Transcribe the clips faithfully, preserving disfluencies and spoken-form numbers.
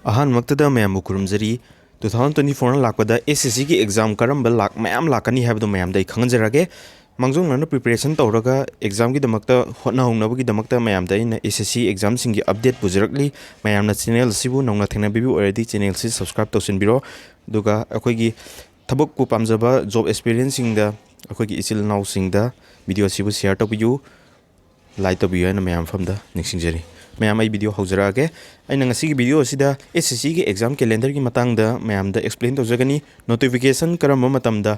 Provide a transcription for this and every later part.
ꯑꯍꯥꯟꯕꯃꯛꯇꯗ ꯃꯌꯥꯝꯕꯨ ꯈꯨꯔꯨꯝꯖꯔꯤ꯫ Two thousand twenty fourꯅ ꯂꯥꯛꯄꯗ S S Cꯒꯤ exam ꯀꯔꯝꯕ ꯂꯥꯛ ꯃꯌꯥꯝ ꯂꯥꯛꯀꯅꯤ ꯍꯥꯏꯕꯗꯨ ꯃꯌꯥꯝꯗ ꯑꯩ ꯈꯪꯍꯟꯖꯔꯒꯦ꯫ ꯃꯥꯡꯖꯧꯅꯅ preparation ꯇꯧꯔꯒ examꯒꯤꯗꯃꯛꯇ ꯍꯣꯠꯅꯍꯧꯅꯕꯒꯤꯗꯃꯛꯇ ꯃꯌꯥꯝꯗ ꯑꯩꯅ S S C examꯁꯤꯡꯒꯤ update ꯄꯨꯖꯔꯛꯂꯤ꯫ ꯃꯌꯥꯝꯅ channel ꯑꯁꯤꯕꯨ ꯅꯧꯅ ꯊꯦꯡꯅꯕꯤꯕ ꯑꯣꯏꯔꯗꯤ channel ꯑꯁꯤ subscribe ꯇꯧꯁꯤꯟꯕꯤꯔꯣ꯫ ꯑꯗꯨꯒ ꯑꯩꯈꯣꯏꯒꯤ ꯊꯕꯛꯄꯨ ꯄꯥꯝꯖꯕ job aspirantꯁꯤꯡꯗ, ꯑꯩꯈꯣꯏꯒꯤ ꯏꯆꯤꯜ ꯏꯅꯥꯎꯁꯤꯡꯗ video ꯑꯁꯤꯕꯨ share ꯇꯧꯕꯤꯌꯨ, like ꯇꯧꯕꯤꯌꯨ ꯍꯥꯏꯅ ꯃꯌꯥꯝ ꯃꯐꯝꯗ ꯅꯤꯡꯁꯤꯡꯖꯔꯤ꯫ ꯃꯌꯥꯝ, ꯑꯩ video ꯍꯧꯖꯔꯛꯑꯒꯦ꯫ ꯑꯩꯅ ꯉꯁꯤꯒꯤ video ꯑꯁꯤꯗ S S Cꯒꯤ exam calendarꯒꯤ ꯃꯇꯥꯡꯗ ꯃꯌꯥꯝꯗ explain ꯇꯧꯖꯒꯅꯤ꯫ Notification ꯀꯔꯝꯕ ꯃꯇꯝꯗ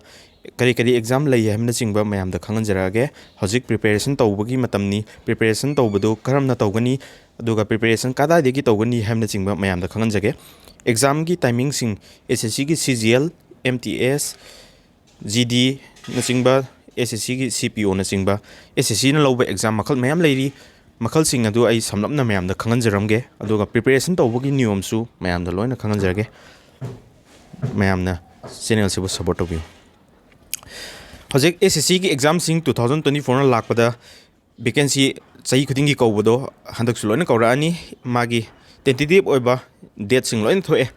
ꯀꯔꯤ ꯀꯔꯤ exam ꯂꯩ ꯍꯥꯏꯕꯅꯆꯤꯡꯕ ꯃꯌꯥꯝꯗ ꯈꯪꯍꯟꯖꯔꯛꯑꯒꯦ꯫ ꯍꯧꯖꯤꯛ preparation ꯇꯧꯕꯒꯤ ꯃꯇꯝꯅꯤ꯫ Preparation ꯇꯧꯕꯗꯨ ꯀꯔꯝꯅ ꯇꯧꯒꯅꯤ, ꯑꯗꯨꯒ preparation ꯀꯗꯥꯏꯗꯒꯤ ꯇꯧꯒꯅꯤ ꯍꯥꯏꯕꯅꯆꯤꯡꯕ ꯃꯌꯥꯝꯗ ꯈꯪꯍꯟꯖꯒꯦ꯫ Examꯒꯤ timingꯁꯤꯡ: S S Cꯒꯤ C G L, M T S, G Dꯅꯆꯤꯡꯕ, S S Cꯒꯤ C P Oꯅꯆꯤꯡꯕ, S S Cꯅ ꯂꯧꯕ exam ꯃꯈꯜ ꯃꯌꯥꯝ ꯂꯩꯔꯤ꯫ ꯃꯈꯜꯁꯤꯡ ꯑꯗꯨ ꯑꯩ ꯁꯝꯂꯞꯅ ꯃꯌꯥꯝꯗ ꯈꯪꯍꯟꯖꯔꯝꯒꯦ꯫ ꯑꯗꯨꯒ preparation ꯇꯧꯕꯒꯤ ꯅꯤꯌꯣꯝꯁꯨ ꯃꯌꯥꯝꯗ ꯂꯣꯏꯅ ꯈꯪꯍꯟꯖꯔꯒꯦ꯫ ꯃꯌꯥꯝꯅ channelꯁꯤꯕꯨ support ꯇꯧꯕꯤꯌꯨ꯫ ꯍꯧꯖꯤꯛ S S Cꯒꯤ examꯁꯤꯡ two thousand twenty fourꯅ ꯂꯥꯛꯄꯗ vacancy ꯆꯍꯤ ꯈꯨꯗꯤꯡꯒꯤ ꯀꯧꯕꯗꯣ ꯍꯟꯗꯛꯁꯨ ꯂꯣꯏꯅ ꯀꯧꯔꯛꯑꯅꯤ꯫ ꯃꯥꯒꯤ tentative ꯑꯣꯏꯕ dateꯁꯤꯡ ꯂꯣꯏꯅ ꯊꯣꯛꯑꯦ꯫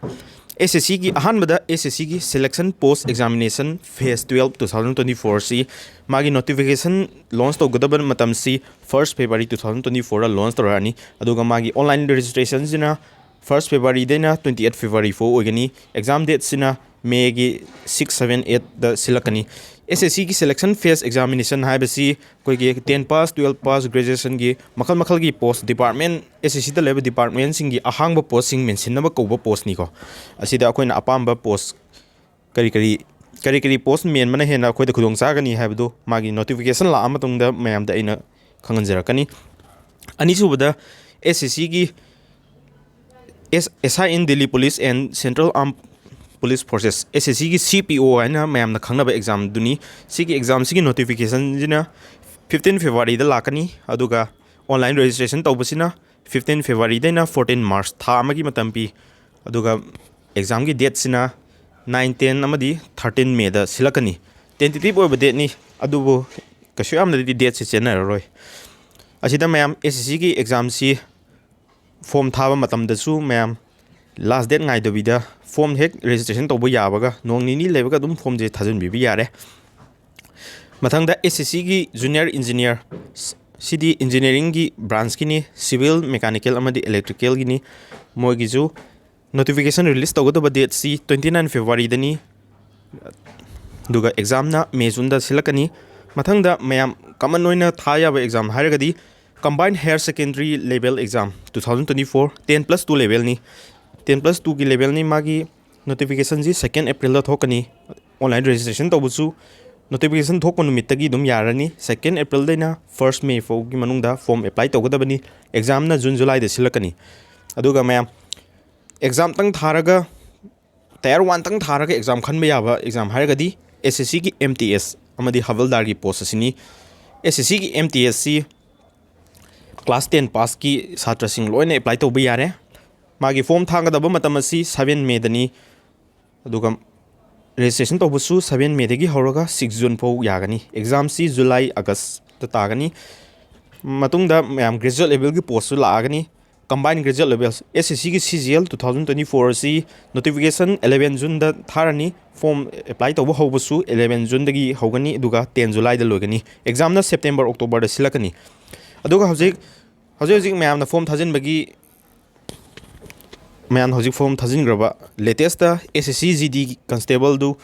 S S Cꯒꯤ ꯑꯍꯥꯟꯕꯗ S S Cꯒꯤ selection post examination phase twelve two thousand twenty fourꯁꯤ ꯃꯥꯒꯤ notification launch ꯇꯧꯒꯗꯕ ꯃꯇꯝꯁꯤ first February two thousand twenty fourꯗ launch ꯇꯧꯔꯛꯑꯅꯤ꯫ ꯑꯗꯨꯒ ꯃꯥꯒꯤ online registrationꯁꯤꯅ first Februaryꯗꯩꯅ twenty eight February ꯐꯥꯎ ꯑꯣꯏꯒꯅꯤ꯫ Exam dateꯁꯤꯅ Mayꯒꯤ six, seven, eightꯗ ꯁꯤꯜꯂꯛꯀꯅꯤ꯫ S S Cꯒꯤ selection phase examination ꯍꯥꯏꯕꯁꯤ ꯑꯩꯈꯣꯏꯒꯤ ten pass, twelve pass, graduationꯒꯤ ꯃꯈꯜ ꯃꯈꯜꯒꯤ post, department, S S Cꯗ ꯂꯩꯕ departmentꯁꯤꯡꯒꯤ ꯑꯍꯥꯡꯕ postꯁꯤꯡ ꯃꯦꯟꯁꯤꯟꯅꯕ ꯀꯧꯕ postꯅꯤꯀꯣ꯫ ꯑꯁꯤꯗ ꯑꯩꯈꯣꯏꯅ ꯑꯄꯥꯝꯕ post ꯀꯔꯤ ꯀꯔꯤ, ꯀꯔꯤ ꯀꯔꯤ post ꯃꯦꯟꯕꯅ ꯍꯦꯟꯅ ꯑꯩꯈꯣꯏꯗ ꯈꯨꯗꯣꯡ ꯆꯥꯒꯅꯤ ꯍꯥꯏꯕꯗꯨ ꯃꯥꯒꯤ notification ꯂꯥꯛꯑ ꯃꯇꯨꯡꯗ ꯃꯌꯥꯝꯗ ꯑꯩꯅ ꯈꯪꯍꯟꯖꯔꯛꯀꯅꯤ꯫ ꯑꯅꯤꯁꯨꯕꯗ, S S Cꯒꯤ S-, S I in Delhi Police and Central Armed Police Forces, S S Cꯒꯤ C P O ꯍꯥꯏꯅ ꯃꯌꯥꯝꯅ ꯈꯪꯅꯕ examꯗꯨꯅꯤ꯫ ꯁꯤꯒꯤ examꯁꯤꯒꯤ notificationꯁꯤꯅ fifteen Februaryꯗ ꯂꯥꯛꯀꯅꯤ, ꯑꯗꯨꯒ online registration ꯇꯧꯕꯁꯤꯅ fifteen Februaryꯗꯩꯅ fourteen March, ꯊꯥ ꯑꯃꯒꯤ ꯃꯇꯝ ꯄꯤ꯫ ꯑꯗꯨꯒ examꯒꯤ dateꯁꯤꯅ nine, ten ꯑꯃꯗꯤ thirteen Mayꯗ ꯁꯤꯜꯂꯛꯀꯅꯤ꯫ Tentative ꯑꯣꯏꯕ dateꯅꯤ, ꯑꯗꯨꯕꯨ ꯀꯩꯁꯨ ꯌꯥꯝꯅꯗꯤ dateꯁꯦ ꯆꯦꯟꯅꯔꯔꯣꯏ꯫ ꯑꯁꯤꯗ ꯃꯌꯥꯝ S S Cꯒꯤ examꯁꯤ form ꯊꯥꯕ ꯃꯇꯝꯗꯁꯨ ꯃꯌꯥꯝ ꯂꯥꯁ ꯗꯦꯠ ꯉꯥꯏꯗꯕꯤꯗ ꯐꯣꯝ ꯍꯦꯛ ꯔꯦꯖꯤꯁꯇ꯭ꯔꯦꯁꯟ ꯇꯧꯕ ꯌꯥꯕꯒ ꯅꯣꯡ ꯅꯤꯅꯤ ꯂꯩꯕꯒ ꯑꯗꯨꯝ ꯐꯣꯝꯁꯦ ꯊꯥꯖꯤꯟꯕꯤꯕ ꯌꯥꯔꯦ꯫ ꯃꯊꯪꯗ ꯑꯦꯁ ꯑꯦꯁ ꯁꯤꯒꯤ ꯖꯨꯅꯤꯌꯔ ꯏꯟꯖꯤꯅꯤꯌꯔ, ꯁꯤꯗꯤ ꯏꯟꯖꯤꯅꯤꯌꯥꯔꯤꯡꯒꯤ ꯕ꯭ꯔꯥꯟꯁꯀꯤꯅꯤ, ꯁꯤꯚꯤꯜ, ꯃꯦꯀꯥꯅꯤꯀꯦꯜ ꯑꯃꯗꯤ ꯏꯂꯦꯛꯇ꯭ꯔꯤꯀꯦꯜꯒꯤꯅꯤ꯫ ꯃꯣꯏꯒꯤꯁꯨ ꯅꯣꯇꯤꯐꯤꯀꯦꯁꯟ ꯔꯤꯂꯤꯁ ꯇꯧꯒꯗꯕ ꯗꯦꯠꯁꯤ twenty nine Februaryꯗꯅꯤ꯫ ꯑꯗꯨꯒ ꯑꯦꯛꯖꯥꯝꯅ ꯃꯦ ꯖꯨꯟꯗ ꯁꯤꯜꯂꯛꯀꯅꯤ꯫ ꯃꯊꯪꯗ ꯃꯌꯥꯝ ꯀꯃꯟ ꯑꯣꯏꯅ ꯊꯥ ꯌꯥꯕ ꯑꯦꯛꯖꯥꯝ ꯍꯥꯏꯔꯒꯗꯤ Combined Higher Secondary Level Exam two thousand twenty four, ten plus two levelꯅꯤ꯫ Ten plus twoꯒꯤ levelꯅꯤ꯫ ꯃꯥꯒꯤ ꯅꯣꯇꯤꯐꯤꯀꯦꯁꯟꯁꯤ second Aprilꯗ ꯊꯣꯛꯀꯅꯤ꯫ ꯑꯣꯟꯂꯥꯏꯟ ꯔꯦꯖꯤꯁꯇ꯭ꯔꯦꯁꯟ ꯇꯧꯕꯁꯨ ꯅꯣꯇꯤꯐꯤꯀꯦꯁꯟ ꯊꯣꯛꯄ ꯅꯨꯃꯤꯠꯇꯒꯤ ꯑꯗꯨꯝ ꯌꯥꯔꯅꯤ꯫ Second Aprilꯗꯩꯅ first May ꯐꯥꯎꯒꯤ ꯃꯅꯨꯡꯗ ꯐꯣꯝ ꯑꯦꯄ꯭ꯂꯥꯏ ꯇꯧꯒꯗꯕꯅꯤ꯫ ꯑꯦꯛꯖꯥꯝꯅ ꯖꯨꯟ ꯖꯨꯂꯥꯏꯗ ꯁꯤꯜꯂꯛꯀꯅꯤ꯫ ꯑꯗꯨꯒ ꯃꯌꯥꯝ ꯑꯦꯛꯖꯥꯝꯇꯪ ꯊꯥꯔꯒ, ꯇꯌꯥꯔ ꯋꯥꯟꯇꯪ ꯊꯥꯔꯒ ꯑꯦꯛꯖꯥꯝ ꯈꯟꯕ ꯌꯥꯕ ꯑꯦꯛꯖꯥꯝ ꯍꯥꯏꯔꯒꯗꯤ ꯑꯦꯁ ꯑꯦꯁ ꯁꯤꯒꯤ ꯑꯦꯝ ꯇꯤ ꯑꯦꯁ ꯑꯃꯗꯤ ꯍꯕꯜꯗꯥꯔꯒꯤ ꯄꯣꯁ ꯑꯁꯤꯅꯤ꯫ ꯑꯦꯁ ꯑꯦꯁ ꯁꯤꯒꯤ ꯑꯦꯝ ꯇꯤ ꯑꯦꯁꯁꯤ ꯀ꯭ꯂꯥꯁ ꯇꯦꯟ ꯄꯥꯁꯀꯤ ꯁꯥꯇ꯭ꯔꯁꯤꯡ ꯂꯣꯏꯅ ꯑꯦꯄ꯭ꯂꯥꯏ ꯇꯧꯕ ꯌꯥꯔꯦ꯫ ꯃꯥꯒꯤ ꯐꯣꯝ ꯊꯥꯒꯗꯕ ꯃꯇꯝ ꯑꯁꯤ seven Mayꯗꯅꯤ꯫ ꯑꯗꯨꯒ ꯔꯦꯖꯤꯁꯇ꯭ꯔꯦꯁꯟ ꯇꯧꯕꯁꯨ seven Mayꯗꯒꯤ ꯍꯧꯔꯒ six June ꯐꯥꯎ ꯌꯥꯒꯅꯤ꯫ ꯑꯦꯛꯖꯥꯝꯁꯤ ꯖꯨꯂꯥꯏ ꯑꯥꯒꯁꯇ ꯇꯥꯒꯅꯤ꯫ ꯃꯇꯨꯡꯗ ꯃꯌꯥꯝ graduate levelꯒꯤ ꯄꯣꯁꯁꯨ ꯂꯥꯛꯑꯒꯅꯤ꯫ Combined Graduate Level, ꯑꯦꯁ ꯑꯦꯁ ꯁꯤꯒꯤ C G L two thousand twenty four ꯑꯁꯤ ꯅꯣꯇꯤꯐꯤꯀꯦꯁꯟ eleven Juneꯗ ꯊꯥꯔꯅꯤ꯫ ꯐꯣꯝ ꯑꯦꯄ꯭ꯂꯥꯏ ꯇꯧꯕ ꯍꯧꯕꯁꯨ eleven Juneꯗꯒꯤ ꯍꯧꯒꯅꯤ, ꯑꯗꯨꯒ ten Julyꯗ ꯂꯣꯏꯒꯅꯤ꯫ ꯑꯦꯛꯖꯥꯝꯅ September Octoberꯗ ꯁꯤꯜꯂꯛꯀꯅꯤ꯫ ꯑꯗꯨꯒ ꯍꯧꯖꯤꯛ, ꯍꯧꯖꯤꯛ ꯍꯧꯖꯤꯛ ꯃꯌꯥꯝꯅ ꯐꯣꯝ ꯊꯥꯖꯤꯟꯕꯒꯤ, ꯃꯌꯥꯝꯅ ꯍꯧꯖꯤꯛ ꯐꯣꯝ ꯊꯥꯖꯤꯟꯈ꯭ꯔꯕ latestꯇ S S C G D ꯀꯟꯁꯇꯦꯕꯜꯗꯨ,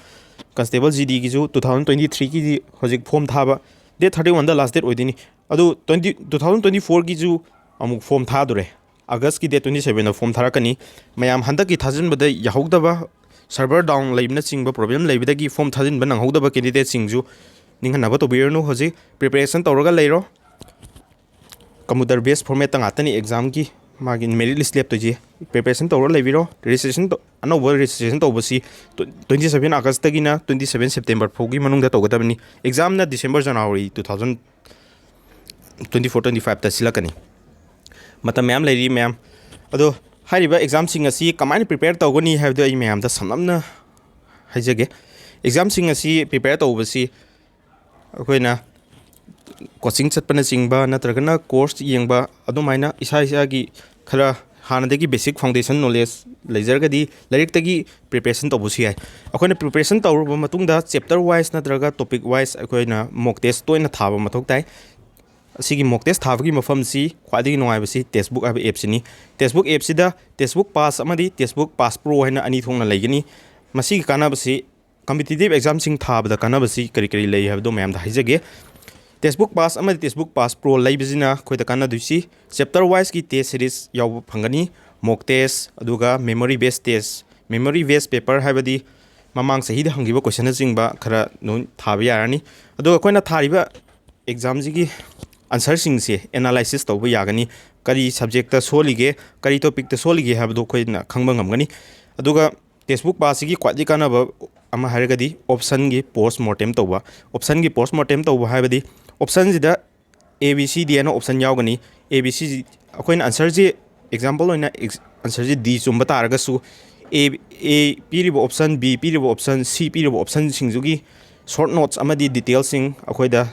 ꯀꯟꯁꯇꯦꯕꯜ ꯖꯤ ꯗꯤꯒꯤꯁꯨ two thousand twenty threeꯒꯤꯗꯤ ꯍꯧꯖꯤꯛ ꯐꯣꯝ ꯊꯥꯕ date thirty oneꯗ last date ꯑꯣꯏꯗꯣꯏꯅꯤ꯫ ꯑꯗꯨ twenty, two thousand twenty fourꯒꯤꯁꯨ ꯑꯃꯨꯛ ꯐꯣꯝ ꯊꯥꯗꯣꯔꯦ꯫ ꯑꯥꯒꯁꯀꯤ date twenty sevenꯗ ꯐꯣꯝ ꯊꯥꯔꯛꯀꯅꯤ꯫ ꯃꯌꯥꯝ ꯍꯟꯗꯛꯀꯤ ꯊꯥꯖꯤꯟꯕꯗ ꯌꯥꯍꯧꯗꯕ, server down ꯂꯩꯕꯅꯆꯤꯡꯕ problem ꯂꯩꯕꯗꯒꯤ ꯐꯣꯝ ꯊꯥꯖꯤꯟꯕ ꯅꯪꯍꯧꯗꯕ candidateꯁꯤꯡꯁꯨ ꯅꯤꯡꯍꯟꯅꯕ ꯇꯧꯕꯤꯔꯅꯨ꯫ ꯍꯧꯖꯤꯛ preparation ꯇꯧꯔꯒ ꯂꯩꯔꯣ꯫ Computer based formatꯇ ꯉꯥꯛꯇꯅꯤ ꯑꯦꯛꯖꯥꯝꯒꯤ ꯃꯥꯒꯤ merit list ꯂꯦꯞꯇꯣꯏꯁꯦ꯫ Preparation ꯇꯧꯔ ꯂꯩꯕꯤꯔꯣ꯫ Registration ꯇꯧ-, ꯑꯅꯧꯕ registration ꯇꯧꯕꯁꯤ twenty seven Augustꯇꯒꯤꯅ twenty seven September ꯐꯥꯎꯒꯤ ꯃꯅꯨꯡꯗ ꯇꯧꯒꯗꯕꯅꯤ꯫ ꯑꯦꯛꯖꯥꯝꯅ December January two thousand twenty four twenty fiveꯇ ꯁꯤꯜꯂꯛꯀꯅꯤ꯫ ꯃꯇꯝ ꯃꯌꯥꯝ ꯂꯩꯔꯤ ꯃꯌꯥꯝ꯫ ꯑꯗꯣ ꯍꯥꯏꯔꯤꯕ ꯑꯦꯛꯖꯥꯝꯁꯤꯡ ꯑꯁꯤ ꯀꯃꯥꯏꯅ prepare ꯇꯧꯒꯅꯤ ꯍꯥꯏꯕꯗꯨ ꯑꯩ ꯃꯌꯥꯝꯗ ꯁꯝꯂꯞꯅ ꯍꯥꯏꯖꯒꯦ꯫ ꯑꯦꯛꯖꯥꯝꯁꯤꯡ ꯑꯁꯤ prepare ꯇꯧꯕꯁꯤ ꯑꯩꯈꯣꯏꯅ coaching ꯆꯠꯄꯅꯆꯤꯡꯕ ꯅꯠꯇ꯭ꯔꯒꯅ course ꯌꯦꯡꯕ, ꯑꯗꯨꯃꯥꯏꯅ ꯏꯁꯥ ꯏꯁꯥꯒꯤ ꯈꯔ ꯍꯥꯟꯅꯗꯒꯤ basic foundation knowledge ꯂꯩꯖꯔꯒꯗꯤ ꯂꯥꯏꯔꯤꯛꯇꯒꯤ preparation ꯇꯧꯕꯁꯨ ꯌꯥꯏ꯫ ꯑꯩꯈꯣꯏꯅ preparation ꯇꯧꯔꯕ ꯃꯇꯨꯡꯗ chapter wise ꯅꯠꯇ꯭ꯔꯒ topic wise ꯑꯩꯈꯣꯏꯅ mock test ꯇꯣꯏꯅ ꯊꯥꯕ ꯃꯊꯧ ꯇꯥꯏ꯫ ꯑꯁꯤꯒꯤ mock test ꯊꯥꯕꯒꯤ ꯃꯐꯝꯁꯤ ꯈ꯭ꯋꯥꯏꯗꯒꯤ ꯅꯨꯡꯉꯥꯏꯕꯁꯤ Testbook ꯍꯥꯏꯕ app ꯁꯤꯅꯤ꯫ Testbook app ꯁꯤꯗ Testbook Pass ꯑꯃꯗꯤ Testbook Pass Pro ꯍꯥꯏꯅ ꯑꯅꯤ ꯊꯣꯛꯅ ꯂꯩꯒꯅꯤ꯫ ꯃꯁꯤꯒꯤ ꯀꯥꯟꯅꯕꯁꯤ competitive exam ꯁꯤꯡ ꯊꯥꯕꯗ ꯀꯥꯟꯅꯕꯁꯤ ꯀꯔꯤ ꯀꯔꯤ ꯂꯩ ꯍꯥꯏꯕꯗꯣ ꯃꯌꯥꯝꯗ ꯍꯥꯏꯖꯒꯦ꯫ Testbook Pass ꯑꯃꯗꯤ Testbook Pass Pro ꯂꯩꯕꯁꯤꯅ ꯑꯩꯈꯣꯏꯗ ꯀꯥꯟꯅꯗꯣꯏꯁꯤ chapter wise ꯀꯤ test series ꯌꯥꯎꯕ ꯐꯪꯒꯅꯤ, mock test, ꯑꯗꯨꯒ memory based test, memory based paper ꯍꯥꯏꯕꯗꯤ ꯃꯃꯥꯡ ꯆꯍꯤꯗ ꯍꯪꯈꯤꯕ question ꯅꯆꯤꯡꯕ ꯈꯔ ꯂꯣꯏ ꯊꯥꯕ ꯌꯥꯔꯅꯤ꯫ ꯑꯗꯨꯒ ꯑꯩꯈꯣꯏꯅ ꯊꯥꯔꯤꯕ exam ꯁꯤꯒꯤ answer ꯁꯤꯡꯁꯦ analysis ꯇꯧꯕ ꯌꯥꯒꯅꯤ꯫ ꯀꯔꯤ subject ꯇ ꯁꯣꯜꯂꯤꯒꯦ, ꯀꯔꯤ topic ꯇ ꯁꯣꯜꯂꯤꯒꯦ ꯍꯥꯏꯕꯗꯣ ꯑꯩꯈꯣꯏꯅ ꯈꯪꯕ ꯉꯝꯒꯅꯤ꯫ ꯑꯗꯨꯒ Testbook Pass ꯁꯤꯒꯤ ꯈ꯭ꯋꯥꯏꯗꯒꯤ ꯀꯥꯟꯅꯕ ꯑꯃ ꯍꯥꯏꯔꯒꯗꯤ option ꯒꯤ post mortem ꯇꯧꯕ꯫ Option ꯒꯤ post mortem ꯇꯧꯕ ꯍꯥꯏꯕꯗꯤ option ꯁꯤꯗ A B C D ꯍꯥꯏꯅ option ꯌꯥꯎꯒꯅꯤ꯫ A B C ꯑꯩꯈꯣꯏꯅ answer ꯁꯤ example ꯑꯣꯏꯅ ex-, answer ꯁꯤ D ꯆꯨꯝꯕ ꯇꯥꯔꯒꯁꯨ A, A ꯄꯤꯔꯤꯕ option, B ꯄꯤꯔꯤꯕ option, C ꯄꯤꯔꯤꯕ option ꯁꯤꯡꯗꯨꯒꯤ short notes ꯑꯃꯗꯤ detail ꯁꯤꯡ ꯑꯩꯈꯣꯏꯗ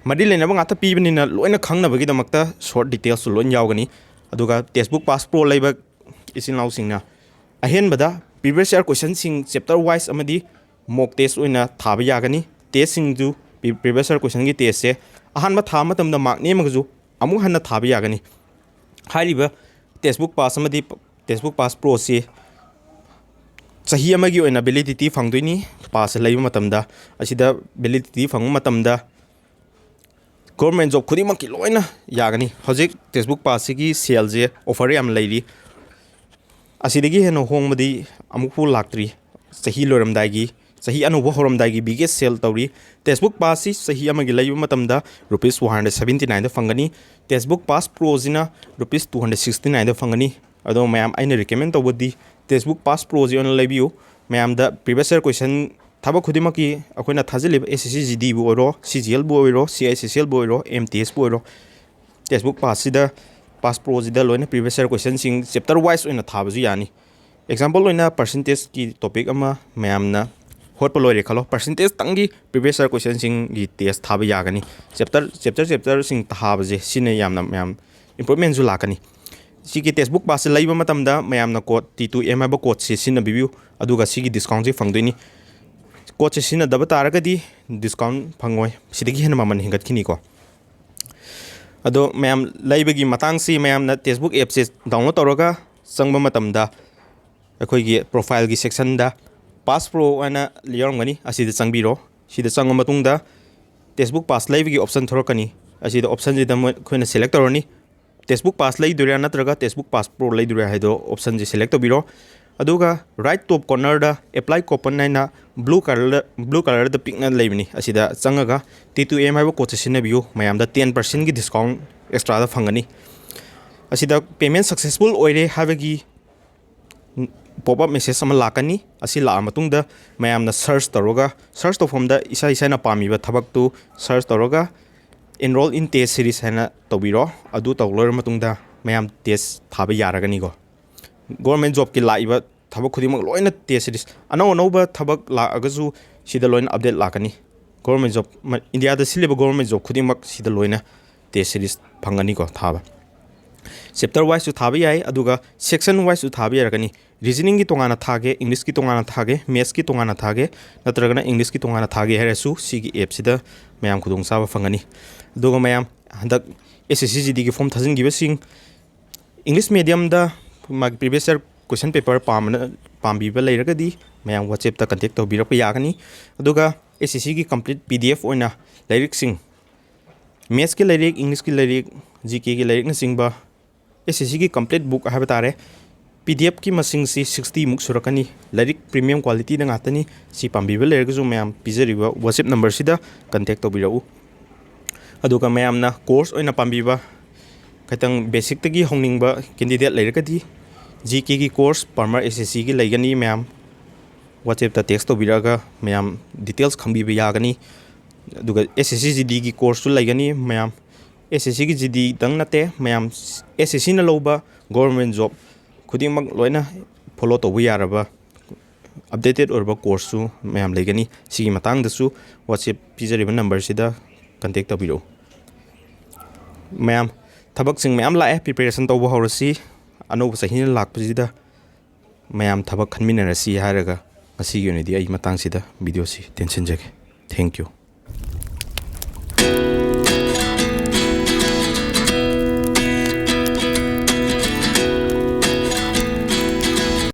ꯃꯔꯤ ꯂꯩꯅꯕ ꯉꯥꯛꯇ ꯄꯤꯕꯅꯤꯅ ꯂꯣꯏꯅ ꯈꯪꯅꯕꯒꯤꯗꯃꯛꯇ short details ꯁꯨ ꯂꯣꯏ ꯌꯥꯎꯒꯅꯤ꯫ ꯑꯗꯨꯒ Testbook Pass Pro ꯂꯩꯕ ꯏꯆꯤꯟ ꯏꯅꯥꯎꯁꯤꯡꯅ ꯑꯍꯦꯟꯕꯗ previous year question ꯁꯤꯡ chapter wise ꯑꯃꯗꯤ mock test ꯑꯣꯏꯅ ꯊꯥꯕ ꯌꯥꯒꯅꯤ꯫ Test ꯁꯤꯡꯗꯨ pre-, previous year question ꯒꯤ test ꯁꯦ ꯑꯍꯥꯟꯕ ꯊꯥꯕ ꯃꯇꯝꯗ mark ꯅꯦꯝꯃꯒꯁꯨ ꯑꯃꯨꯛ ꯍꯟꯅ ꯊꯥꯕ ꯌꯥꯒꯅꯤ꯫ ꯍꯥꯏꯔꯤꯕ Testbook Pass ꯑꯃꯗꯤ Testbook Pass Pro ꯁꯤ ꯆꯍꯤ ꯑꯃꯒꯤ ꯑꯣꯏꯅ validity ꯐꯪꯗꯣꯏꯅꯤ꯫ Pass ꯂꯩꯕ ꯃꯇꯝꯗ, ꯑꯁꯤꯗ validity ꯐꯪꯕ ꯃꯇꯝꯗ government job ꯈꯨꯗꯤꯡꯃꯛꯀꯤ ꯂꯣꯏꯅ ꯌꯥꯒꯅꯤ꯫ ꯍꯧꯖꯤꯛ Testbook Pass ꯁꯤꯒꯤ sale ꯁꯦ offer ꯌꯥꯝ ꯂꯩꯔꯤ꯫ ꯑꯁꯤꯗꯒꯤ ꯍꯦꯟꯅ ꯍꯣꯡꯕꯗꯤ ꯑꯃꯨꯛꯐꯥꯎ ꯂꯥꯛꯇ꯭ꯔꯤ꯫ ꯆꯍꯤ ꯂꯣꯏꯔꯝꯗꯥꯏꯒꯤ, ꯆꯍꯤ ꯑꯅꯧꯕ ꯍꯧꯔꯝꯗꯥꯏꯒꯤ biggest sale ꯇꯧꯔꯤ꯫ Testbook Pass ꯁꯤ ꯆꯍꯤ ꯑꯃꯒꯤ ꯂꯩꯕ ꯃꯇꯝꯗ rupees one hundred seventy nine ꯗ ꯐꯪꯒꯅꯤ꯫ Testbook Pass Pro ꯁꯤꯅ rupees two hundred sixty nine ꯗ ꯐꯪꯒꯅꯤ꯫ ꯑꯗꯣ ꯃꯌꯥꯝ, ꯑꯩꯅ recommend ꯇꯧꯕꯗꯤ Testbook Pass Pro ꯁꯤ ꯑꯣꯏꯅ ꯂꯩꯕꯤꯌꯨ꯫ ꯃꯌꯥꯝꯗ previous year question ꯊꯕꯛ ꯈꯨꯗꯤꯡꯃꯛꯀꯤ ꯑꯩꯈꯣꯏꯅ ꯊꯥꯖꯤꯜꯂꯤꯕ S S C G D ꯕꯨ ꯑꯣꯏꯔꯣ, C G L ꯕꯨ ꯑꯣꯏꯔꯣ, C I C C L ꯕꯨ ꯑꯣꯏꯔꯣ, M T S ꯄꯨ ꯑꯣꯏꯔꯣ, Testbook Pass ꯁꯤꯗ, Pass Pro ꯁꯤꯗ ꯂꯣꯏꯅ previous year question ꯁꯤꯡ chapter wise ꯑꯣꯏꯅ ꯊꯥꯕꯁꯨ ꯌꯥꯅꯤ꯫ Example ꯑꯣꯏꯅ percentage ꯀꯤ topic ꯑꯃ ꯃꯌꯥꯝꯅ ꯍꯣꯠꯄ ꯂꯣꯏꯔꯦ ꯈꯜꯂꯣ, percentage ꯇꯪꯒꯤ previous year question ꯁꯤꯡꯒꯤ test ꯊꯥꯕ ꯌꯥꯒꯅꯤ꯫ Chapter, chapter, chapter ꯁꯤꯡ ꯊꯥꯕꯁꯦ ꯁꯤꯅ ꯌꯥꯝꯅ ꯃꯌꯥꯝ improvement ꯁꯨ ꯂꯥꯛꯀꯅꯤ꯫ ꯁꯤꯒꯤ textbook passꯁꯦ ꯂꯩꯕ ꯃꯇꯝꯗ ꯃꯌꯥꯝꯅ code T two M ꯍꯥꯏꯕ codeꯁꯦ ꯁꯤꯖꯤꯟꯅꯕꯤꯌꯨ, ꯑꯗꯨꯒ ꯁꯤꯒꯤ discountꯁꯦ ꯐꯪꯗꯣꯏꯅꯤ꯫ Codeꯁꯦ ꯁꯤꯖꯤꯟꯅꯗꯕ ꯇꯥꯔꯒꯗꯤ discount ꯐꯪꯉꯣꯏ, ꯁꯤꯗꯒꯤ ꯍꯦꯟꯅ ꯃꯃꯜ ꯍꯦꯟꯒꯠꯈꯤꯅꯤꯀꯣ꯫ ꯑꯗꯣ ꯃꯌꯥꯝ ꯂꯩꯕꯒꯤ ꯃꯇꯥꯡꯁꯤ ꯃꯌꯥꯝꯅ textbook appꯁꯦ download ꯇꯧꯔꯒ ꯆꯪꯕ ꯃꯇꯝꯗ ꯑꯩꯈꯣꯏꯒꯤ profileꯒꯤ sectionꯗ Pass Pro ꯍꯥꯏꯅ ꯌꯥꯎꯔꯝꯒꯅꯤ, ꯑꯁꯤꯗ ꯆꯪꯕꯤꯔꯣ꯫ ꯁꯤꯗ ꯆꯪꯉ ꯃꯇꯨꯡꯗ textbook pass ꯂꯩꯕꯒꯤ option ꯊꯣꯔꯛꯀꯅꯤ꯫ ꯑꯁꯤꯗ optionꯁꯤꯗ ꯃꯣꯏ-, ꯑꯩꯈꯣꯏꯅ select ꯇꯧꯔꯅꯤ꯫ Textbook pass ꯂꯩꯗꯣꯏꯔꯥ ꯅꯠꯇ꯭ꯔꯒ textbook pass pro ꯂꯩꯗꯣꯏꯔꯥ ꯍꯥꯏꯗꯣ optionꯁꯦ select ꯇꯧꯕꯤꯔꯣ꯫ ꯑꯗꯨꯒ right top cornerꯗ apply coupon ꯍꯥꯏꯅ blue colourꯗ, blue colourꯗ ꯄꯤꯛꯅ ꯂꯩꯕꯅꯤ꯫ ꯑꯁꯤꯗ ꯆꯪꯉꯒ T two M ꯍꯥꯏꯕ codeꯁꯦ ꯁꯤꯖꯤꯟꯅꯕꯤꯌꯨ, ꯃꯌꯥꯝꯗ ten percentꯀꯤ discount extraꯗ ꯐꯪꯒꯅꯤ꯫ ꯑꯁꯤꯗ payment successful ꯑꯣꯏꯔꯦ ꯍꯥꯏꯕꯒꯤ pop up message ꯑꯃ ꯂꯥꯛꯀꯅꯤ꯫ ꯑꯁꯤ ꯂꯥꯛꯑ ꯃꯇꯨꯡꯗ ꯃꯌꯥꯝꯅ search ꯇꯧꯔꯒ, search ꯇꯧꯐꯝꯗ ꯏꯁꯥ ꯏꯁꯥꯅ ꯄꯥꯝꯃꯤꯕ ꯊꯕꯛꯇꯨ search ꯇꯧꯔꯒ enroll in test series ꯍꯥꯏꯅ ꯇꯧꯕꯤꯔꯣ꯫ ꯑꯗꯨ ꯇꯧ ꯂꯣꯏꯔ ꯃꯇꯨꯡꯗ ꯃꯌꯥꯝ test ꯊꯥꯕ ꯌꯥꯔꯒꯅꯤꯀꯣ꯫ Government jobꯀꯤ ꯂꯥꯛꯏꯕ ꯊꯕꯛ ꯈꯨꯗꯤꯡꯃꯛ ꯂꯣꯏꯅ test series, ꯑꯅꯧ ꯑꯅꯧꯕ ꯊꯕꯛ ꯂꯥꯛꯑꯒꯁꯨ ꯁꯤꯗ ꯂꯣꯏꯅ update ꯂꯥꯛꯀꯅꯤ꯫ Government job, ꯃ-, ꯏꯟꯗꯤꯌꯥꯗ ꯁꯤꯜꯂꯤꯕ government job ꯈꯨꯗꯤꯡꯃꯛ ꯁꯤꯗ ꯂꯣꯏꯅ test series ꯐꯪꯒꯅꯤꯀꯣ ꯊꯥꯕ꯫ Chapter wiseꯁꯨ ꯊꯥꯕ ꯌꯥꯏ, ꯑꯗꯨꯒ section wiseꯁꯨ ꯊꯥꯕ ꯌꯥꯔꯒꯅꯤ꯫ Reasoningꯒꯤ ꯇꯣꯉꯥꯟꯅ ꯊꯥꯒꯦ, Englishꯀꯤ ꯇꯣꯉꯥꯟꯅ ꯊꯥꯒꯦ, Mathsꯀꯤ ꯇꯣꯉꯥꯟꯅ ꯊꯥꯒꯦ, ꯅꯠꯇ꯭ꯔꯒꯅ Englishꯀꯤ ꯇꯣꯉꯥꯟꯅ ꯊꯥꯒꯦ ꯍꯥꯏꯔꯁꯨ ꯁꯤꯒꯤ appꯁꯤꯗ ꯃꯌꯥꯝ ꯈꯨꯗꯣꯡꯆꯥꯕ ꯐꯪꯒꯅꯤ꯫ ꯑꯗꯨꯒ ꯃꯌꯥꯝ ꯍꯟꯗꯛ S S C G Dꯒꯤ form ꯊꯥꯖꯤꯟꯈꯤꯕꯁꯤꯡ English mediumꯗ ꯃꯥꯒꯤ previous year question paper ꯄꯥꯝꯕꯅ, ꯄꯥꯝꯕꯤꯕ ꯂꯩꯔꯒꯗꯤ ꯃꯌꯥꯝ WhatsAppꯇ contact ꯇꯧꯕꯤꯔꯛꯄ ꯌꯥꯒꯅꯤ꯫ ꯑꯗꯨꯒ S S Cꯒꯤ complete P D F ꯑꯣꯏꯅ ꯂꯥꯏꯔꯤꯛꯁꯤꯡ, Mathsꯀꯤ ꯂꯥꯏꯔꯤꯛ, Englishꯀꯤ ꯂꯥꯏꯔꯤꯛ, G Kꯒꯤ ꯂꯥꯏꯔꯤꯛꯅꯆꯤꯡꯕ S S Cꯒꯤ complete book ꯍꯥꯏꯕ ꯇꯥꯔꯦ, P D Fꯀꯤ ꯃꯁꯤꯡꯁꯤ sixty ꯃꯨꯛ ꯁꯨꯔꯛꯀꯅꯤ꯫ ꯂꯥꯏꯔꯤꯛ premium qualityꯗ ꯉꯥꯛꯇꯅꯤ꯫ ꯁꯤ ꯄꯥꯝꯕꯤꯕ ꯂꯩꯔꯒꯁꯨ ꯃꯌꯥꯝ ꯄꯤꯖꯔꯤꯕ WhatsApp numberꯁꯤꯗ contact ꯇꯧꯕꯤꯔꯛꯎ꯫ ꯑꯗꯨꯒ ꯃꯌꯥꯝꯅ course ꯑꯣꯏꯅ ꯄꯥꯝꯕꯤꯕ, ꯈꯤꯇꯪ basicꯇꯒꯤ ꯍꯧꯅꯤꯡꯕ candidate ꯂꯩꯔꯒꯗꯤ G Kꯒꯤ course Palmer S S Cꯒꯤ ꯂꯩꯒꯅꯤ꯫ ꯃꯌꯥꯝ WhatsAppꯇ text ꯇꯧꯕꯤꯔꯛꯑꯒ ꯃꯌꯥꯝ details ꯈꯪꯕꯤꯕ ꯌꯥꯒꯅꯤ꯫ ꯑꯗꯨꯒ S S C G Dꯒꯤ courseꯁꯨ ꯂꯩꯒꯅꯤ꯫ ꯃꯌꯥꯝ S S Cꯒꯤ G Dꯇꯪ ꯅꯠꯇꯦ, ꯃꯌꯥꯝ S S Cꯅ ꯂꯧꯕ government job ꯈꯨꯗꯤꯡꯃꯛ ꯂꯣꯏꯅ follow ꯇꯧꯕ ꯌꯥꯔꯕ updated ꯑꯣꯏꯔꯕ courseꯁꯨ ꯃꯌꯥꯝ ꯂꯩꯒꯅꯤ꯫ ꯁꯤꯒꯤ ꯃꯇꯥꯡꯗꯁꯨ WhatsApp ꯄꯤꯖꯔꯤꯕ numberꯁꯤꯗ contact ꯇꯧꯕꯤꯔꯛꯎ꯫ ꯃꯌꯥꯝ ꯊꯕꯛꯁꯤꯡ ꯃꯌꯥꯝ ꯂꯥꯛꯑꯦ, preparation ꯇꯧꯕ ꯍꯧꯔꯁꯤ꯫ ꯑꯅꯧꯕ ꯆꯍꯤꯅ ꯂꯥꯛꯄꯁꯤꯗ ꯃꯌꯥꯝ ꯊꯕꯛ ꯈꯟꯃꯤꯟꯅꯔꯁꯤ ꯍꯥꯏꯔꯒ ꯉꯁꯤꯒꯤ ꯑꯣꯏꯅꯗꯤ ꯑꯩ ꯃꯇꯥꯡꯁꯤꯗ videoꯁꯤ ꯇꯦꯟꯁꯤꯟꯖꯒꯦ꯫ Thank you꯫